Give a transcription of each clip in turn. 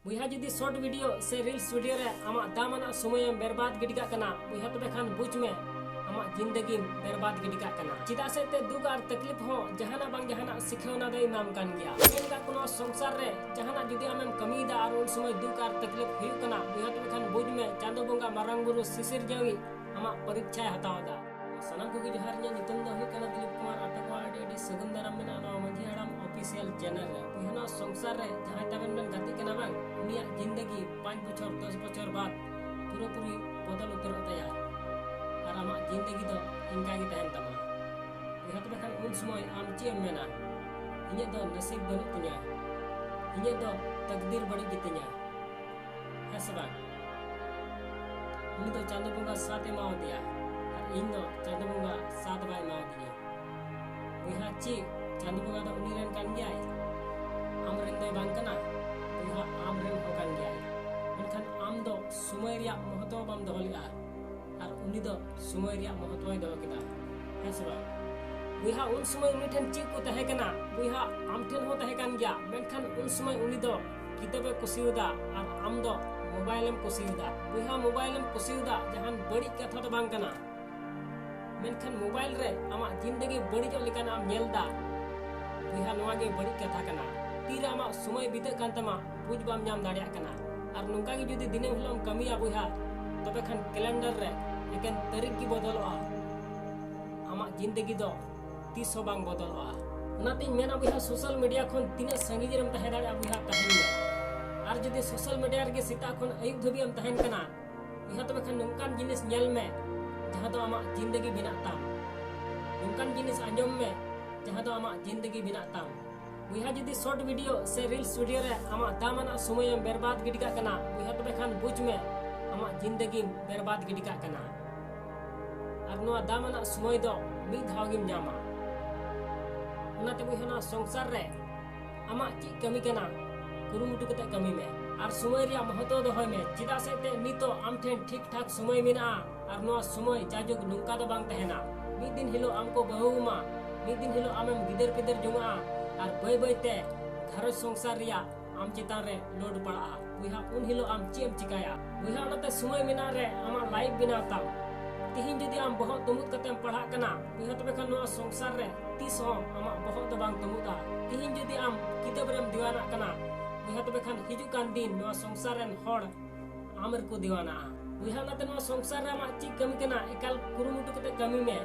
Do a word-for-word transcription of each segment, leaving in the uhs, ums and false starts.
ᱵᱚᱭᱦᱟ, ᱡᱩᱫᱤ short video ᱥᱮ reels video ᱨᱮ ᱟᱢᱟᱜ ᱫᱟᱢ ᱟᱱᱟᱜ ᱥᱚᱢᱚᱭᱮᱢ ᱵᱮᱨᱵᱟᱫ ᱜᱤᱰᱤ ᱠᱟᱜ ᱠᱟᱱᱟ, ᱵᱚᱭᱦᱟ, ᱛᱚᱵᱮ ᱠᱷᱟᱱ ᱵᱩᱡᱽ ᱢᱮ, ᱟᱢᱟᱜ ᱡᱤᱱᱫᱮᱜᱤᱢ ᱵᱮᱨᱵᱟᱫ ᱜᱤᱰᱤ ᱠᱟᱜ ᱠᱟᱱᱟ᱾ ᱪᱮᱫᱟᱜ ᱥᱮ ᱮᱱᱛᱮ ᱫᱩᱠ ᱟᱨ ᱛᱟᱠᱞᱤᱯ ᱦᱚᱸ ᱡᱟᱦᱟᱱᱟᱜ ᱵᱟᱝ ᱡᱟᱦᱟᱱᱟᱜ ᱥᱤᱠᱷᱟᱹᱣᱱᱟ ᱫᱚᱭ ᱮᱢᱟᱢ ᱠᱟᱱ ᱜᱮᱭᱟ᱾ ᱢᱮᱱ ᱠᱟᱜ ᱠᱚ, ᱱᱚᱣᱟ ᱥᱚᱝᱥᱟᱨ ᱨᱮ ᱡᱟᱦᱟᱱᱟᱜ ᱡᱩᱫᱤ ᱟᱢᱮᱢ ᱠᱟᱹᱢᱤᱭᱮᱫᱟ ᱟᱨ ᱩᱱ ᱥᱚᱢᱚᱭ ᱫᱩᱠ ᱟᱨ ᱛᱟᱠᱞᱤᱯ ᱦᱩᱭᱩᱜ ᱠᱟᱱᱟ, ᱵᱚᱭᱦᱟ, ᱛᱚᱵᱮ ᱠᱷᱟᱱ ᱵᱩᱡᱽ ᱢᱮ, ᱪᱟᱸᱫᱚ ᱵᱚᱸᱜᱟ, ᱢᱟᱨᱟᱝ ᱵᱩᱨᱩ, ᱥᱤᱥᱤᱨᱡᱟᱹᱣᱤᱡ ᱟᱢᱟᱜ ᱯᱚᱨᱤᱠᱪᱷᱟᱭ ᱦᱟᱛᱟᱣ ᱮᱫᱟ᱾ ᱥᱟᱱᱟᱢ ᱠᱚᱜᱮ ᱡᱚᱦᱟᱨ, ᱤᱧᱟᱹᱜ ᱧᱩᱛᱩᱢ ᱫᱚ ᱦᱩᱭᱩᱜ ᱠᱟᱱᱟ ᱫᱤᱞᱤᱯ ᱠᱩᱢᱟᱨ᱾ ᱟᱯᱮ ᱠᱚᱣᱟᱜ ᱟᱹᱰᱤ ᱟᱹᱰᱤ ᱥᱟᱹᱜᱩᱱ ᱫᱟᱨᱟᱢ ᱢᱮᱱᱟᱜᱼᱟ ᱱᱚᱣᱟ ᱢᱟᱹᱡᱷᱤ ᱦᱟᱲᱟᱢ official channel ᱨᱮ᱾ ᱵᱚᱭᱦᱟ, ᱱᱚᱣᱟ ᱥᱚᱝᱥᱟᱨ ᱨᱮ ᱡᱟᱦᱟᱸᱭ ᱛᱟᱵᱮᱱ ᱵᱮᱱ ᱜᱟᱛᱮᱜ ᱠᱟᱱᱟ ᱵᱟᱝ, ᱩᱱᱤᱭᱟᱜ ᱡᱤᱱᱫᱮᱜᱤ ᱯᱟᱸᱪ ᱵᱚᱪᱷᱚᱨ, ᱫᱚᱥ ᱵᱚᱪᱷᱚᱨ ᱵᱟᱫ ᱯᱩᱨᱟᱹᱯᱩᱨᱤ ᱵᱚᱫᱚᱞ ᱩᱛᱟᱹᱨᱚᱜ ᱛᱟᱭᱟ᱾ ᱟᱨ ᱟᱢᱟᱜ ᱡᱤᱱᱫᱮᱜᱤ ᱫᱚ ᱤᱱᱠᱟ ᱜᱮ ᱛᱟᱦᱮᱱ ᱛᱟᱢᱟ᱾ ᱵᱚᱭᱦᱟ, ᱛᱚᱵᱮ ᱠᱷᱟᱱ ᱩᱱ ᱥᱚᱢᱚᱭ ᱟᱢ ᱪᱮᱫ ᱮᱢ ᱢᱮᱱᱟ? ᱤᱧᱟᱹᱜ ᱫᱚ ᱱᱟᱥᱤᱵ ᱵᱟᱹᱱᱩᱜ ᱛᱤᱧᱟ, ᱤᱧᱟᱹᱜ ᱫᱚ ᱛᱟᱠᱫᱤᱨ ᱵᱟᱹᱲᱤᱡ ᱜᱮᱛᱤᱧᱟ, ᱦᱮᱸ ᱥᱮ ᱵᱟᱝ? ᱩᱱᱤ ᱫᱚ ᱪᱟᱸᱫᱚ ᱵᱚᱸᱜᱟ ᱥᱟᱛ ᱮ ᱮᱢᱟᱣᱟᱫᱮᱭᱟ ᱟᱨ ᱤᱧ ᱫᱚ ᱪᱟᱸᱫᱚ ᱵᱚᱸᱜᱟ ᱥᱟᱛ ᱵᱟᱭ ᱮᱢᱟᱣᱟᱫᱤᱧᱟ᱾ ᱵᱚᱭᱦᱟ, ᱪᱮᱫ ᱪᱟᱸᱫᱚ ᱵᱚᱸᱜᱟ ᱫᱚ ᱩᱱᱤ ᱨᱮᱱ ᱠᱟᱱ ᱜᱮᱭᱟᱭ? ᱟᱢ ᱨᱮᱱ ᱫᱚᱭ ᱵᱟᱝ ᱠᱟᱱᱟ? ᱵᱚᱭᱦᱟ, ᱟᱢ ᱨᱮᱱ ᱦᱚᱸ ᱠᱟᱱ ᱜᱮᱭᱟᱭ, ᱢᱮᱱᱠᱷᱟᱱ ᱟᱢ ᱫᱚ ᱥᱚᱢᱚᱭ ᱨᱮᱭᱟᱜ ᱢᱚᱦᱚᱛᱚ ᱵᱟᱢ ᱫᱚᱦᱚ ᱞᱮᱫᱼᱟ᱾ ᱟᱨ ᱩᱱᱤ ᱫᱚ ᱥᱚᱢᱚᱭ ᱨᱮᱭᱟᱜ ᱢᱚᱦᱚᱛᱚᱭ ᱫᱚᱦᱚ ᱠᱮᱫᱟ, ᱦᱮᱸ ᱥᱮ ᱵᱟᱝ? ᱵᱚᱭᱦᱟ, ᱩᱱ ᱥᱚᱢᱚᱭ ᱩᱱᱤ ᱴᱷᱮᱱ ᱪᱮᱫ ᱠᱚ ᱛᱟᱦᱮᱸ ᱠᱟᱱᱟ? ᱵᱚᱭᱦᱟ, ᱟᱢ ᱴᱷᱮᱱ ᱦᱚᱸ ᱛᱟᱦᱮᱸ ᱠᱟᱱ ᱜᱮᱭᱟ, ᱢᱮᱱᱠᱷᱟᱱ ᱩᱱ ᱥᱚᱢᱚᱭ ᱩᱱᱤ ᱫᱚ ᱠᱤᱛᱟᱹᱵᱮ ᱠᱩᱥᱤᱭᱟᱫᱟ ᱟᱨ ᱟᱢ ᱫᱚ ᱢᱳᱵᱟᱭᱤᱞᱮᱢ ᱠᱩᱥᱤᱭᱟᱫᱟ᱾ ᱵᱚᱭᱦᱟ, ᱢᱳᱵᱟᱭᱤᱞᱮᱢ ᱠᱩᱥᱤᱭᱟᱫᱟ, ᱡᱟᱦᱟᱱ ᱵᱟᱹᱲᱤᱡ ᱠᱟᱛᱷᱟ ᱫᱚ ᱵᱟᱝ ᱠᱟᱱᱟ, ᱢᱮᱱᱠᱷᱟᱱ ᱢᱳᱵᱟᱭᱤᱞ ᱨᱮ ᱟᱢᱟᱜ ᱡᱤᱱᱫᱮᱜᱤ ᱵᱟᱹᱲᱤᱡᱚᱜ ᱞᱮᱠᱟᱱᱟᱜ ᱮᱢ ᱧᱮᱞ ᱮᱫᱟ᱾ ᱵᱚᱭᱦᱟ, ᱱᱚᱣᱟ ᱜᱮ ᱵᱟᱹᱲᱤᱡ ᱠᱟᱛᱷᱟ ᱠᱟᱱᱟ᱾ ᱛᱤᱨᱮ ᱟᱢᱟᱜ ᱥᱚᱢᱚᱭ ᱵᱤᱛᱟᱹᱜ ᱠᱟᱱ ᱛᱟᱢᱟ, ᱵᱩᱡᱽ ᱵᱟᱢ ᱧᱟᱢ ᱫᱟᱲᱮᱭᱟᱜ ᱠᱟᱱᱟ᱾ ᱟᱨ ᱱᱚᱝᱠᱟ ᱜᱮ ᱡᱩᱫᱤ ᱫᱤᱱᱟᱹᱢ ᱦᱤᱞᱳᱜ ᱮᱢ ᱠᱟᱹᱢᱤᱭᱟ ᱵᱚᱭᱦᱟ, ᱛᱚᱵᱮ ᱠᱷᱟᱱ calendar ᱨᱮ ᱮᱠᱮᱱ ᱛᱟᱹᱨᱤᱠᱷ ᱜᱮ ᱵᱚᱫᱚᱞᱚᱜᱼᱟ᱾ ᱟᱢᱟᱜ ᱡᱤᱱᱫᱮᱜᱤ ᱫᱚ ᱛᱤᱥ ᱦᱚᱸ ᱵᱟᱝ ᱵᱚᱫᱚᱞᱚᱜᱼᱟ᱾ ᱚᱱᱟᱛᱤᱧ ᱢᱮᱱᱟ ᱵᱚᱭᱦᱟ, social media ᱠᱷᱚᱱ ᱛᱤᱱᱟᱹᱜ ᱥᱟᱺᱜᱤᱧ ᱨᱮᱢ ᱛᱟᱦᱮᱸ ᱫᱟᱲᱮᱭᱟᱜᱼᱟ ᱵᱚᱭᱦᱟ, ᱛᱟᱦᱮᱱ ᱢᱮ᱾ ᱟᱨ ᱡᱩᱫᱤ social media ᱨᱮᱜᱮ ᱥᱮᱛᱟᱜ ᱠᱷᱚᱱ ᱟᱹᱭᱩᱵ ᱫᱷᱟᱹᱵᱤᱡ ᱮᱢ ᱛᱟᱦᱮᱱ ᱠᱟᱱᱟ ᱵᱚᱭᱦᱟ, ᱛᱚᱵᱮ ᱠᱷᱟᱱ ᱱᱚᱝᱠᱟᱱ ᱡᱤᱱᱤᱥ ᱧᱮᱞ ᱢᱮ ᱡᱟᱦᱟᱸ ᱫᱚ ᱟᱢᱟᱜ ᱡᱤᱱᱫᱮᱜᱤ ᱵᱮᱱᱟᱜ ᱛᱟᱢ᱾ ᱱᱚᱝᱠᱟᱱ ᱡᱤᱱᱤᱥ ᱟᱸᱡᱚᱢ ᱢᱮ ᱡᱟᱦᱟᱸ ᱫᱚ ᱟᱢᱟᱜ ᱡᱤᱱᱫᱮᱜᱤ ᱵᱮᱱᱟᱜ ᱛᱟᱢ᱾ ᱵᱚᱭᱦᱟ, ᱡᱩᱫᱤ short video ᱥᱮ reels video ᱨᱮ ᱟᱢᱟᱜ ᱫᱟᱢ ᱟᱱᱟᱜ ᱥᱚᱢᱚᱭᱮᱢ ᱵᱮᱨᱵᱟᱫ ᱜᱤᱰᱤ ᱠᱟᱜ ᱠᱟᱱᱟ ᱵᱚᱭᱦᱟ, ᱛᱚᱵᱮ ᱠᱷᱟᱱ ᱵᱩᱡᱽ ᱢᱮ, ᱟᱢᱟᱜ ᱡᱤᱱᱫᱮᱜᱤᱢ ᱵᱮᱨᱵᱟᱫ ᱜᱤᱰᱤ ᱠᱟᱜ ᱠᱟᱱᱟ᱾ ᱟᱨ ᱱᱚᱣᱟ ᱫᱟᱢ ᱟᱱᱟᱜ ᱥᱚᱢᱚᱭ ᱫᱚ ᱢᱤᱫ ᱫᱷᱟᱣ ᱜᱮᱢ ᱧᱟᱢᱟ᱾ ᱚᱱᱟᱛᱮ ᱵᱚᱭᱦᱟ, ᱱᱚᱣᱟ ᱥᱚᱝᱥᱟᱨ ᱨᱮ ᱟᱢᱟᱜ ᱪᱮᱫ ᱠᱟᱹᱢᱤ ᱠᱟᱱᱟ, ᱠᱩᱨᱩᱢᱩᱴᱩ ᱠᱟᱛᱮ ᱠᱟᱹᱢᱤ ᱢᱮ ᱟᱨ ᱥᱚᱢᱚᱭ ᱨᱮᱭᱟᱜ ᱢᱚᱦᱚᱛᱚ ᱫᱚᱦᱚᱭ ᱢᱮ᱾ ᱪᱮᱫᱟᱜ ᱥᱮ ᱮᱱᱛᱮ ᱱᱤᱛᱚᱜ ᱟᱢ ᱴᱷᱮᱱ ᱴᱷᱤᱠ ᱴᱷᱟᱠ ᱥᱚᱢᱚᱭ ᱢᱮᱱᱟᱜᱼᱟ ᱟᱨ ᱱᱚᱣᱟ ᱥᱚᱢᱚᱭ ᱡᱟᱭᱡᱩᱜᱽ ᱱᱚᱝᱠᱟ ᱫᱚ ᱵᱟᱝ ᱛᱟᱦᱮᱱᱟ᱾ ᱢᱤᱫ ᱫᱤᱱ ᱦᱤᱞᱳᱜ ᱟᱢ ᱠᱚ ᱵᱟᱹᱦᱩ ᱟᱢᱟ, ᱢᱤᱫ ᱫᱤᱱ ᱦᱤᱞᱳᱜ ᱟᱢᱮᱢ ᱜᱤᱫᱟᱹᱨ ᱯᱤᱫᱟᱹᱨ ᱡᱚᱝᱟᱜᱼᱟ ᱟᱨ ᱵᱟᱹᱭ ᱵᱟᱹᱭ ᱛᱮ ᱜᱷᱟᱨᱚᱸᱡᱽ ᱥᱚᱝᱥᱟᱨ ᱨᱮᱭᱟᱜ ᱟᱢ ᱪᱮᱛᱟᱱ ᱨᱮ ᱞᱳᱰ ᱯᱟᱲᱟᱜᱼᱟ᱾ ᱵᱚᱭᱦᱟ, ᱩᱱ ᱦᱤᱞᱳᱜ ᱟᱢ ᱪᱮᱫ ᱮᱢ ᱪᱤᱠᱟᱹᱭᱟ? ᱵᱚᱭᱦᱟ, ᱚᱱᱟᱛᱮ ᱥᱚᱢᱚᱭ ᱢᱮᱱᱟᱜ ᱨᱮ ᱟᱢᱟᱜ ᱞᱟᱭᱤᱯᱷ ᱵᱮᱱᱟᱣ ᱛᱟᱢ᱾ ᱛᱤᱦᱤᱧ ᱡᱩᱫᱤ ᱟᱢ ᱵᱚᱦᱚᱜ ᱛᱩᱢᱩᱫ ᱠᱟᱛᱮᱢ ᱯᱟᱲᱦᱟᱜ ᱠᱟᱱᱟ, ᱵᱚᱭᱦᱟ, ᱛᱚᱵᱮ ᱠᱷᱟᱱ ᱱᱚᱣᱟ ᱥᱚᱝᱥᱟᱨ ᱨᱮ ᱛᱤᱥ ᱦᱚᱸ ᱟᱢᱟᱜ ᱵᱚᱦᱚᱜ ᱫᱚ ᱵᱟᱝ ᱛᱩᱢᱩᱫᱼᱟ᱾ ᱛᱤᱦᱤᱧ ᱡᱩᱫᱤ ᱟᱢ ᱠᱤᱛᱟᱹᱵ ᱨᱮᱢ ᱫᱤᱣᱟᱱᱟᱜ ᱠᱟᱱᱟ, ᱵᱚᱭᱦᱟ, ᱛᱚᱵᱮ ᱠᱷᱟᱱ ᱦᱤᱡᱩᱜ ᱠᱟᱱ ᱫᱤᱱ ᱱᱚᱣᱟ ᱥᱚᱝᱥᱟᱨ ᱨᱮᱱ ᱦᱚᱲ ᱟᱢ ᱨᱮᱠᱚ ᱫᱤᱣᱟᱱᱟᱜᱼᱟ᱾ ᱵᱚᱭᱦᱟ, ᱚᱱᱟᱛᱮ ᱱᱚᱣᱟ ᱥᱚᱝᱥᱟᱨ ᱨᱮ ᱟᱢᱟᱜ ᱪᱮᱫ ᱠᱟᱹᱢᱤ ᱠᱟᱱᱟ, ᱮᱠᱟᱞ ᱠᱩᱨᱩᱢᱩᱴᱩ ᱠᱟᱛᱮ ᱠᱟᱹᱢᱤ ᱢᱮ᱾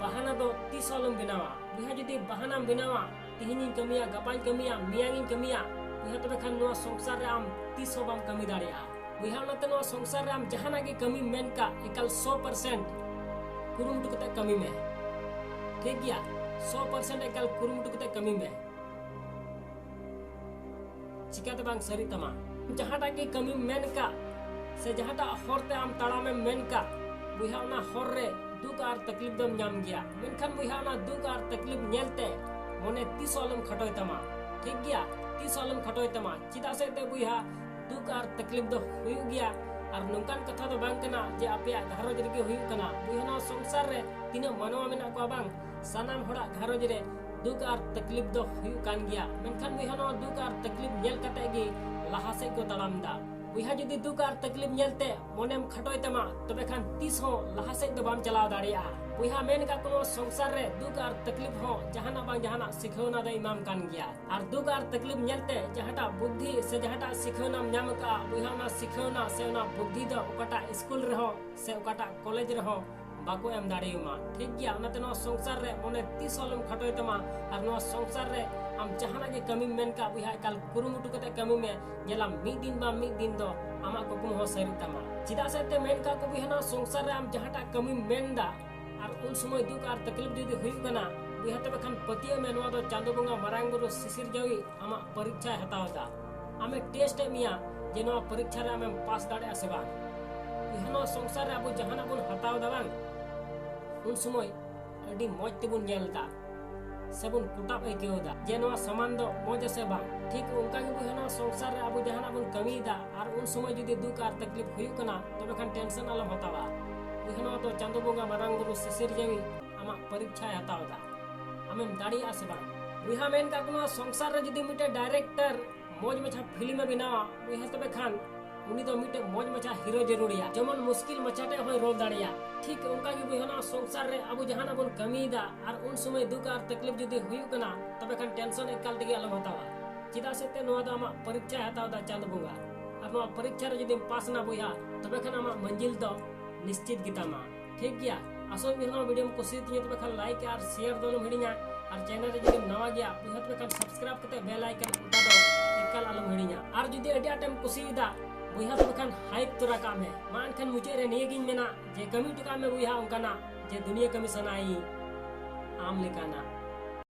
ᱵᱟᱦᱟᱱᱟ ᱫᱚ ᱛᱤᱥ ᱦᱚᱸ ᱟᱞᱚᱢ ᱵᱮᱱᱟᱣᱟ᱾ ᱵᱚᱭᱦᱟ, ᱡᱩᱫᱤ ᱵᱟᱦᱟᱱᱟᱢ ᱵᱮᱱᱟᱣᱟ, ᱛᱤᱦᱤᱧᱤᱧ ᱠᱟᱹᱢᱤᱭᱟ, ᱜᱟᱯᱟᱧ ᱠᱟᱹᱢᱤᱭᱟ, ᱢᱮᱭᱟᱝᱤᱧ ᱠᱟᱹᱢᱤᱭᱟ, ᱵᱚᱭᱦᱟ, ᱛᱚᱵᱮ ᱠᱷᱟᱱ ᱱᱚᱣᱟ ᱥᱚᱝᱥᱟᱨ ᱨᱮ ᱟᱢ ᱛᱤᱥ ᱦᱚᱸ ᱵᱟᱢ ᱠᱟᱹᱢᱤ ᱫᱟᱲᱮᱭᱟᱜᱼᱟ᱾ ᱵᱚᱭᱦᱟ, ᱚᱱᱟᱛᱮ ᱱᱚᱣᱟ ᱥᱚᱝᱥᱟᱨ ᱨᱮ ᱟᱢ ᱡᱟᱦᱟᱱᱟᱜ ᱜᱮ ᱠᱟᱹᱢᱤᱢ ᱢᱮᱱ ᱠᱟᱜ, ᱮᱠᱟᱞ ᱥᱚ ᱯᱟᱨᱥᱮᱱᱴ ᱠᱩᱨᱩᱢᱩᱴᱩ ᱠᱟᱛᱮ ᱠᱟᱹᱢᱤ ᱢᱮ᱾ ᱴᱷᱤᱠ ᱜᱮᱭᱟ? ᱥᱚ ᱯᱟᱨᱥᱮᱱᱴ ᱮᱠᱟᱞ ᱠᱩᱨᱩᱢᱩᱴᱩ ᱠᱟᱛᱮ ᱠᱟᱹᱢᱤ ᱢᱮ᱾ ᱪᱤᱠᱟᱹᱛᱮ ᱵᱟᱝ ᱥᱟᱹᱨᱤᱜ ᱛᱟᱢᱟ? ᱡᱟᱦᱟᱸᱴᱟᱜ ᱜᱮ ᱠᱟᱹᱢᱤᱢ ᱢᱮᱱ ᱠᱟᱜ, ᱥᱮ ᱡᱟᱦᱟᱸᱴᱟᱜ ᱦᱚᱨ ᱛᱮ ᱟᱢ ᱛᱟᱲᱟᱢᱮᱢ ᱢᱮᱱ ᱠᱟᱜ, ᱵᱚᱭᱦᱟ, ᱚᱱᱟ ᱦᱚᱨ ᱨᱮ ᱫᱩᱠ ᱟᱨ ᱛᱟᱠᱞᱤᱯ ᱫᱚᱢ ᱧᱟᱢ ᱜᱮᱭᱟ᱾ ᱢᱮᱱᱠᱷᱟᱱ ᱵᱚᱭᱦᱟ, ᱚᱱᱟ ᱫᱩᱠ ᱟᱨ ᱛᱟᱠᱞᱤᱯ ᱧᱮᱞᱛᱮ ᱢᱚᱱᱮ ᱛᱤᱥ ᱦᱚᱸ ᱟᱞᱚᱢ ᱠᱷᱟᱴᱚᱭ ᱛᱟᱢᱟ᱾ ᱴᱷᱤᱠ ᱜᱮᱭᱟ? ᱛᱤᱥ ᱦᱚᱸ ᱟᱞᱚᱢ ᱠᱷᱟᱴᱚᱭ ᱛᱟᱢᱟ᱾ ᱪᱮᱫᱟᱜ ᱥᱮ ᱮᱱᱛᱮ ᱵᱚᱭᱦᱟ, ᱫᱩᱠ ᱟᱨ ᱛᱟᱠᱞᱤᱯ ᱫᱚ ᱦᱩᱭᱩᱜ ᱜᱮᱭᱟ᱾ ᱟᱨ ᱱᱚᱝᱠᱟᱱ ᱠᱟᱛᱷᱟ ᱫᱚ ᱵᱟᱝ ᱠᱟᱱᱟ ᱡᱮ ᱟᱯᱮᱭᱟᱜ ᱜᱷᱟᱨᱚᱸᱡᱽ ᱨᱮᱜᱮ ᱦᱩᱭᱩᱜ ᱠᱟᱱᱟ᱾ ᱵᱚᱭᱦᱟ, ᱱᱚᱣᱟ ᱥᱚᱝᱥᱟᱨ ᱨᱮ ᱛᱤᱱᱟᱹᱜ ᱢᱟᱱᱣᱟ ᱢᱮᱱᱟᱜ ᱠᱚᱣᱟ ᱵᱟᱝ, ᱥᱟᱱᱟᱢ ᱦᱚᱲᱟᱜ ᱜᱷᱟᱨᱚᱸᱡᱽ ᱨᱮ ᱫᱩᱠ ᱟᱨ ᱛᱟᱠᱞᱤᱯ ᱫᱚ ᱦᱩᱭᱩᱜ ᱠᱟᱱ ᱜᱮᱭᱟ᱾ ᱢᱮᱱᱠᱷᱟᱱ ᱵᱚᱭᱦᱟ, ᱱᱚᱣᱟ ᱫᱩᱠ ᱟᱨ ᱛᱟᱠᱞᱤᱯ ᱧᱮᱞ ᱠᱟᱛᱮ ᱜᱮ ᱞᱟᱦᱟ ᱥᱮᱫ ᱠᱚ ᱛᱟᱲᱟᱢ ᱮᱫᱟ᱾ ᱵᱚᱭᱦᱟ, ᱡᱩᱫᱤ ᱫᱩᱠ ᱟᱨ ᱛᱟᱠᱞᱤᱯ ᱧᱮᱞᱛᱮ ᱢᱚᱱᱮᱢ ᱠᱷᱟᱴᱚᱭ ᱛᱟᱢᱟ, ᱛᱚᱵᱮ ᱠᱷᱟᱱ ᱛᱤᱥ ᱦᱚᱸ ᱞᱟᱦᱟ ᱥᱮᱫ ᱫᱚ ᱵᱟᱢ ᱪᱟᱞᱟᱣ ᱫᱟᱲᱮᱭᱟᱜᱼᱟ᱾ ᱵᱚᱭᱦᱟ, ᱢᱮᱱ ᱠᱟᱜ ᱠᱚ, ᱱᱚᱣᱟ ᱥᱚᱝᱥᱟᱨ ᱨᱮ ᱫᱩᱠ ᱟᱨ ᱛᱟᱠᱞᱤᱯ ᱦᱚᱸ ᱡᱟᱦᱟᱱᱟᱜ ᱵᱟᱝ ᱡᱟᱦᱟᱱᱟᱜ ᱥᱤᱠᱷᱟᱹᱣᱱᱟ ᱫᱚᱭ ᱮᱢᱟᱢ ᱠᱟᱱ ᱜᱮᱭᱟ᱾ ᱟᱨ ᱫᱩᱠ ᱟᱨ ᱛᱟᱠᱞᱤᱯ ᱧᱮᱞᱛᱮ ᱡᱟᱦᱟᱸᱴᱟᱜ ᱵᱩᱫᱽᱫᱷᱤ ᱥᱮ ᱡᱟᱦᱟᱸᱴᱟᱜ ᱥᱤᱠᱷᱟᱹᱣᱱᱟᱢ ᱧᱟᱢ ᱟᱠᱟᱫᱼᱟ, ᱵᱚᱭᱦᱟ, ᱚᱱᱟ ᱥᱤᱠᱷᱟᱹᱣᱱᱟ ᱥᱮ ᱚᱱᱟ ᱵᱩᱫᱽᱫᱷᱤ ᱫᱚ ᱚᱠᱟᱴᱟᱜ ᱥᱠᱩᱞ ᱨᱮᱦᱚᱸ ᱥᱮ ᱚᱠᱟᱴᱟᱜ ᱠᱚᱞᱮᱡᱽ ᱨᱮᱦᱚᱸ ᱵᱟᱠᱚ ᱮᱢ ᱫᱟᱲᱮᱭᱟᱢᱟ᱾ ᱴᱷᱤᱠ ᱜᱮᱭᱟ? ᱚᱱᱟᱛᱮ ᱱᱚᱣᱟ ᱥᱚᱝᱥᱟᱨ ᱨᱮ ᱢᱚᱱᱮ ᱛᱤᱥ ᱦᱚᱸ ᱟᱞᱚᱢ ᱠᱷᱟᱴᱚᱭ ᱛᱟᱢᱟ᱾ ᱟᱨ ᱱᱚᱣᱟ ᱥᱚᱝᱥᱟᱨ ᱨᱮ ᱟᱢ ᱡᱟᱦᱟᱱᱟᱜ ᱜᱮ ᱠᱟᱹᱢᱤᱢ ᱢᱮᱱ ᱠᱟᱜ, ᱵᱚᱭᱦᱟ, ᱮᱠᱟᱞ ᱠᱩᱨᱩᱢᱩᱴᱩ ᱠᱟᱛᱮ ᱠᱟᱹᱢᱤ ᱢᱮ᱾ ᱧᱮᱞᱟᱢ, ᱢᱤᱫ ᱫᱤᱱ ᱵᱟᱝ ᱢᱤᱫ ᱫᱤᱱ ᱫᱚ ᱟᱢᱟᱜ ᱠᱩᱠᱢᱩ ᱦᱚᱸ ᱥᱟᱹᱨᱤᱜ ᱛᱟᱢᱟ᱾ ᱪᱮᱫᱟᱜ ᱥᱮ ᱮᱱᱛᱮ ᱢᱮᱱ ᱠᱟᱜ ᱠᱚ, ᱵᱚᱭᱦᱟ, ᱱᱚᱣᱟ ᱥᱚᱝᱥᱟᱨ ᱨᱮ ᱟᱢ ᱡᱟᱦᱟᱸᱴᱟᱜ ᱠᱟᱹᱢᱤᱢ ᱢᱮᱱ ᱮᱫᱟ, ᱟᱨ ᱩᱱ ᱥᱚᱢᱚᱭ ᱫᱩᱠ ᱟᱨ ᱛᱟᱠᱞᱤᱯ ᱡᱩᱫᱤ ᱦᱩᱭᱩᱜ ᱠᱟᱱᱟ, ᱵᱚᱭᱦᱟ, ᱛᱚᱵᱮ ᱠᱷᱟᱱ ᱯᱟᱹᱛᱭᱟᱹᱣ ᱢᱮ, ᱱᱚᱣᱟ ᱫᱚ ᱪᱟᱸᱫᱳ ᱵᱚᱸᱜᱟ, ᱢᱟᱨᱟᱝ ᱵᱩᱨᱩ, ᱥᱤᱥᱤᱨ ᱡᱟᱹᱣᱤᱡ ᱟᱢᱟᱜ ᱯᱚᱨᱤᱠᱠᱷᱟᱭ ᱦᱟᱛᱟᱣ ᱮᱫᱟ᱾ ᱟᱢᱮ ᱴᱮᱥᱴ ᱮᱫ ᱢᱮᱭᱟ ᱡᱮ ᱱᱚᱣᱟ ᱯᱚᱨᱤᱠᱠᱷᱟ ᱨᱮ ᱟᱢᱮᱢ ᱯᱟᱥ ᱫᱟᱲᱮᱭᱟᱜᱼᱟ ᱥᱮ ᱵᱟᱝ᱾ ᱵᱚᱭᱦᱟ, ᱱᱚᱣᱟ ᱥᱚᱝᱥᱟᱨ ᱨᱮ ᱟᱵᱚ ᱡᱟᱦᱟᱱᱟᱜ ᱵᱚᱱ ᱦᱟᱛᱟᱣ ᱮᱫᱟ ᱵᱟᱝ, ᱩᱱ ᱥᱚᱢᱚᱭ ᱟᱹᱰᱤ ᱢᱚᱡᱽ ᱛᱮᱵᱚᱱ ᱧᱮᱞ ᱮᱫᱟ ᱥᱮᱵᱚᱱ ᱠᱚᱴᱟᱵ ᱟᱹᱭᱠᱟᱹᱣ ᱮᱫᱟ ᱡᱮ ᱱᱚᱣᱟ ᱥᱟᱢᱟᱱ ᱫᱚ ᱢᱚᱡᱽ ᱟᱥᱮ ᱵᱟᱝ᱾ ᱴᱷᱤᱠ ᱚᱱᱠᱟ ᱜᱮ ᱵᱚᱭᱦᱟ, ᱱᱚᱣᱟ ᱥᱚᱝᱥᱟᱨ ᱨᱮ ᱟᱵᱚ ᱡᱟᱦᱟᱱᱟᱜ ᱵᱚᱱ ᱠᱟᱹᱢᱤᱭᱮᱫᱟ ᱟᱨ ᱩᱱ ᱥᱚᱢᱚᱭ ᱡᱩᱫᱤ ᱫᱩᱠ ᱟᱨ ᱛᱟᱠᱞᱤᱯ ᱦᱩᱭᱩᱜ ᱠᱟᱱᱟ, ᱛᱚᱵᱮ ᱠᱷᱟᱱ ᱴᱮᱱᱥᱚᱱ ᱟᱞᱚᱢ ᱦᱟᱛᱟᱣᱟ᱾ ᱵᱚᱭᱦᱟ, ᱱᱚᱣᱟ ᱫᱚ ᱪᱟᱸᱫᱳ ᱵᱚᱸᱜᱟ, ᱢᱟᱨᱟᱝ ᱵᱩᱨᱩ, ᱥᱤᱥᱤᱨ ᱡᱟᱹᱣᱤ ᱟᱢᱟᱜ ᱯᱚᱨᱤᱠᱠᱷᱟᱭ ᱦᱟᱛᱟᱣ ᱮᱫᱟ, ᱟᱢᱮᱢ ᱫᱟᱲᱮᱭᱟᱜᱼᱟ ᱥᱮ ᱵᱟᱝ᱾ ᱵᱚᱭᱦᱟ, ᱢᱮᱱ ᱠᱟᱜ ᱠᱚ, ᱱᱚᱣᱟ ᱥᱚᱝᱥᱟᱨ ᱨᱮ ᱡᱩᱫᱤ ᱢᱤᱫᱴᱮᱡ ᱰᱟᱭᱨᱮᱠᱴᱚᱨ ᱢᱚᱡᱽ ᱢᱟᱪᱷᱟ ᱯᱷᱤᱞᱢ ᱮ ᱵᱮᱱᱟᱣᱟ ᱵᱚᱭᱦᱟ, ᱛᱚᱵᱮ ᱠᱷᱟᱱ ᱩᱱᱤ ᱫᱚ ᱢᱤᱫᱴᱮᱱ ᱢᱚᱡᱽ ᱢᱟᱪᱷᱟ ᱦᱤᱨᱳ ᱡᱟᱹᱨᱩᱲᱮᱭᱟ, ᱡᱮᱢᱚᱱ ᱢᱩᱥᱠᱤᱞ ᱢᱟᱪᱷᱟ ᱴᱷᱮᱡ ᱦᱚᱸᱭ ᱨᱚᱲ ᱫᱟᱲᱮᱭᱟᱜ᱾ ᱴᱷᱤᱠ ᱚᱱᱠᱟ ᱜᱮ ᱵᱚᱭᱦᱟ, ᱱᱚᱣᱟ ᱥᱚᱝᱥᱟᱨ ᱨᱮ ᱟᱵᱚ ᱡᱟᱦᱟᱱᱟᱜ ᱵᱚᱱ ᱠᱟᱹᱢᱤᱭᱮᱫᱟ ᱟᱨ ᱩᱱ ᱥᱚᱢᱚᱭ ᱫᱩᱠ ᱟᱨ ᱛᱟᱠᱞᱤᱯ ᱡᱩᱫᱤ ᱦᱩᱭᱩᱜ ᱠᱟᱱᱟ, ᱛᱚᱵᱮ ᱠᱷᱟᱱ ᱴᱮᱱᱥᱚᱱ ᱮᱠᱟᱞ ᱛᱮᱜᱮ ᱟᱞᱚᱢ ᱦᱟᱛᱟᱣᱟ᱾ ᱪᱮᱫᱟᱜ ᱥᱮ ᱛᱮ ᱱᱚᱣᱟ ᱫᱚ ᱟᱢᱟᱜ ᱯᱚᱨᱤᱠᱷᱟᱭ ᱦᱟᱛᱟᱣ ᱮᱫᱟ ᱪᱟᱸᱫ ᱵᱚᱸᱜᱟ, ᱟᱨ ᱱᱚᱣᱟ ᱯᱚᱨᱤᱠᱷᱟ ᱨᱮ ᱡᱩᱫᱤᱢ ᱯᱟᱥ ᱮᱱᱟ ᱵᱚᱭᱦᱟ, ᱛᱚᱵᱮ ᱠᱷᱟᱱ ᱟᱢᱟᱜ ᱢᱚᱧᱡᱤᱞ ᱫᱚ ᱱᱤᱥᱪᱤᱛ ᱜᱮᱛᱟᱢᱟ᱾ ᱴᱷᱤᱠ ᱜᱮᱭᱟ, ᱟᱥᱚᱞ ᱵᱚᱭᱦᱟ ᱱᱚᱣᱟ ᱵᱷᱤᱰᱤᱭᱳᱢ ᱠᱩᱥᱤᱭᱟᱛᱤᱧᱟ, ᱛᱚᱵᱮ ᱠᱷᱟᱱ ᱞᱟᱭᱤᱠ ᱟᱨ ᱥᱮᱭᱟᱨ ᱫᱚ ᱟᱞᱚᱢ ᱦᱤᱲᱤᱧᱟ, ᱟᱨ ᱪᱮᱱᱮᱞ ᱨᱮ ᱡᱩᱫᱤᱢ ᱱᱟᱣᱟ ᱜᱮᱭᱟ ᱵᱚᱭᱦᱟ, ᱛᱚᱵᱮ ᱠᱷᱟᱱ ᱥᱟᱵᱥᱠᱨᱟᱭᱤᱵ ᱠᱟᱛᱮ ᱵᱮᱞ ᱟᱭᱠᱚᱱ ᱚᱱᱠᱟ ᱫᱚ ᱮᱠᱟᱞ ᱟᱞᱚᱢ ᱦᱤᱲᱤᱧᱟ᱾ ᱟᱨ ᱡᱩᱫᱤ ᱟᱹᱰᱤ ᱟᱸᱴᱮᱢ ᱠᱩᱥᱤᱭᱮᱫᱟ ᱵᱚᱭᱦᱟ, ᱛᱚᱵᱮ ᱠᱷᱟᱱ ᱦᱟᱭᱤᱯ ᱛᱚᱨᱟ ᱠᱟᱜ ᱢᱮ᱾ ᱢᱟ ᱮᱱᱠᱷᱟᱱ ᱢᱩᱪᱟᱹᱫ ᱨᱮ ᱱᱤᱭᱟᱹ ᱜᱤᱧ ᱢᱮᱱᱟ ᱡᱮ ᱠᱟᱹᱢᱤ ᱦᱚᱴᱚ ᱠᱟᱜ ᱢᱮ ᱵᱚᱭᱦᱟ ᱚᱱᱠᱟᱱᱟᱜ ᱡᱮ ᱫᱩᱱᱤᱭᱟᱹ ᱠᱟᱹᱢᱤ ᱥᱟᱱᱟᱭᱤᱧ ᱟᱢ ᱞᱮᱠᱟᱱᱟᱜ᱾